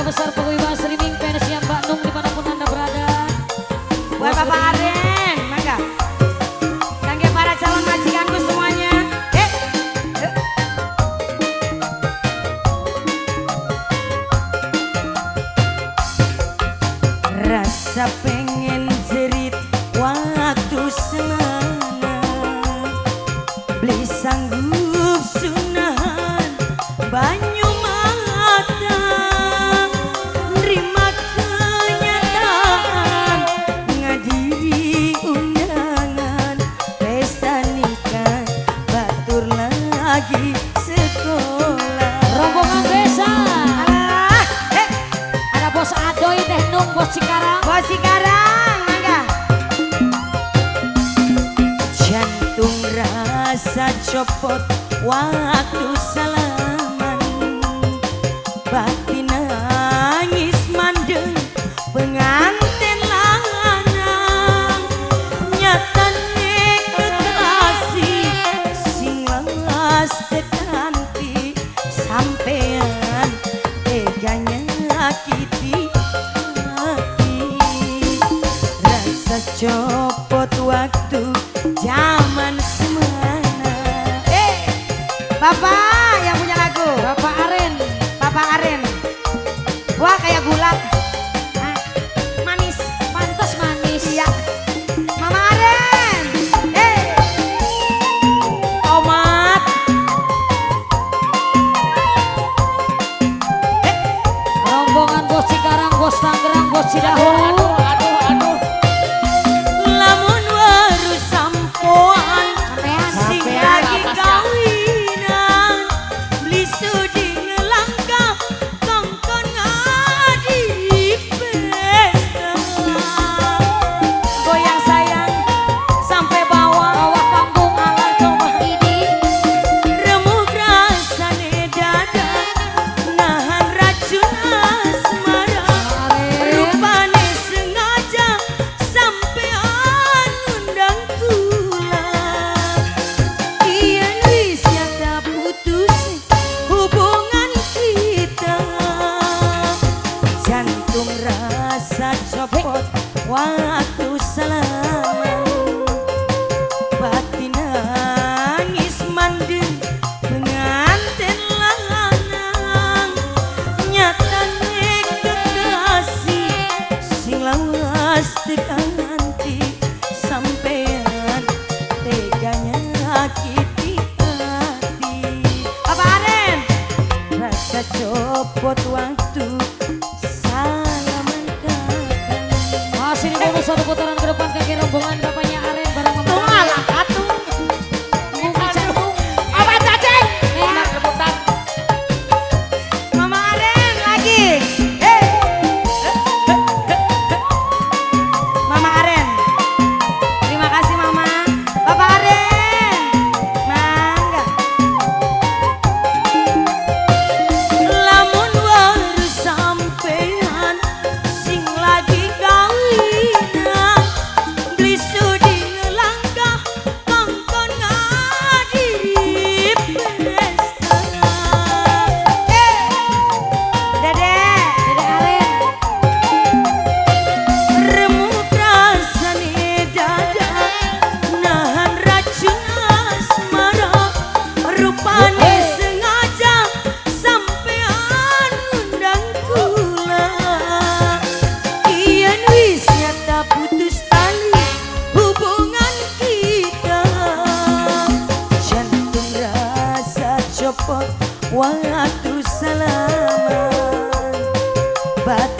besar Paguyuban Streaming fans yang Mbak Nung dimanapun Anda berada. Buat Bapak Aren, mangga. Kangge para calon majikanku semuanya. Rasa pengen jerit waktu semana, beli sanggup sunahan banyu mata, nerima kenyataan ngadiri undangan pesta nikah batur lagi sekolah. Rombongan desa. Ada bos Adoy, Teh Nung, bos Cikarang. Bos Cikarang, mangga. Jantung rasa copot waktu salaman, batin nangis mandeng pengantin lanang, nyatane kekasih sing lawas tekanti sampean tega nyakiti hati. Rasa copot waktu zaman semana. Bapak yang punya lagu, Bapak Aren. Bapak Aren. Wah kayak gula. Manis, Pantes manis. Iya. Mama Aren. Tomat. Rombongan bos Cikarang, bos Tangerang, bos Cidahu. Aduh, aduh, aduh. Lamun weru sampoan Sampean. sing Sampean lagi apa sih? kawinan, beli sudi ngelangkah kongkon ngadi pesta. Goyang sayang sampai bawah Bawah panggung. Alah coba Ini remuk rasane dada, nahan racun asmara. Aren. Rupane sengaja sampean ngundang kula. Yen wis nyata putus hubungan kita, jantung rasa copot waktu salaman, batin nangis mandeng pengantin lanang, nyatane kekasih sing lawas tekanti sampean tega nyakiti hati. Bapak Aren, rasa copot waktu salaman kakak. Masih di bonus satu putaran ke depan kaki rombongan bapaknya Aren bareng Mama Aren. Alah atuh. Bumi jantung. Apa cacing? Enak rebutan. Mama Aren lagi. Mama Aren. Terima kasih Mama. Bapak Aren. Mangga. Lamun weru sampean sing lagi kawinan, beli sudi ngelangkah kongkon ngadi pesta. Dede, Dede Aren. remuk rasane dada, nahan racun asmara. Rupane sengaja sampean ngundang kula. Yen wis nyata putus tali hubungan kita, jantung rasa copot waktu salaman, batin